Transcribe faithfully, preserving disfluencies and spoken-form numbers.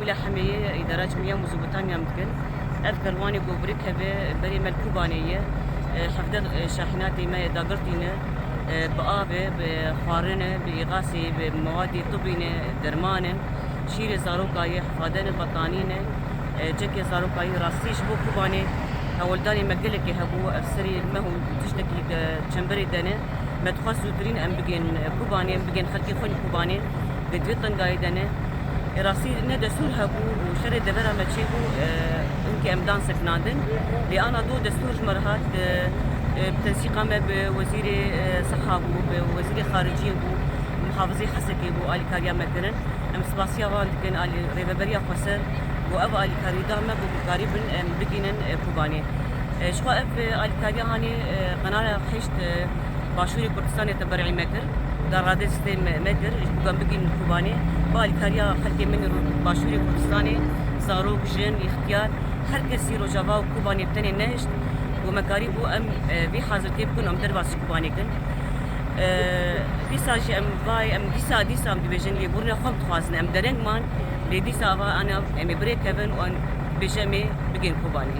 Mîla Hemê ye, îdara cemîya Mezopotamiya em dikin. Ev kerwanê ku bi rê keve berê me li Kobanê ye. E, hevdeh, e, şahînatê me dagirtî ne. E, bi avê, bi xwarin e, bi îxasê, bi mewadê tibî ne, derman in. Şîrê zaroka ye, xwaden e, betanî ne. E, cekê zaroka ye, rastî ji bo Kobanê hewldanê me gelekê hebû. Ev serî me hûn tiştekî de çemberê de ne. Me dixwest zûtirîn em bigên Kobanê, em bigên xelkê xwe li Kobanê, di vê tengayê de ne. Rastî ne destûr hebû û şerê devera me çêbû, e, hinkê em dan sekinandin. Lê ana do destûr ji me re hat, e, e, bi tensîqa me bi wezîrê, e, siha bû, bi wezîrê xariciyê bû, muhafizê Hesekê bû, alîkariya me kirin. Em spasiya wan dikin, alî rêveberiya xweser, ku ev alîkarî da me, ku bikarî bin em bigînin, e, Kobanê. E, ji xwe ev, e, alîkariya hanê, e, qenala heşt, e, Başûrê Kurdistanê teberî me kir, da radestê me, me kir, ji bo em bigînin Kobanê. Bi alîkariya xelkê min li Başûrê Kurdistanê, zarok, jin, îxtiyar, her kesî Rojava û Kobanê bi tenê nehişt, ku me karî bû em, e, vî hazirtiyê bikin, em derbas ji Kobanê kin. E, dîsa jî em vay, em dîsa, dîsa em dibêjin, lê borîna xwe em dixwazin, em dereng man, lê dîsa ava ana em ê birê kevin û em bêje em ê bigên Kobanê.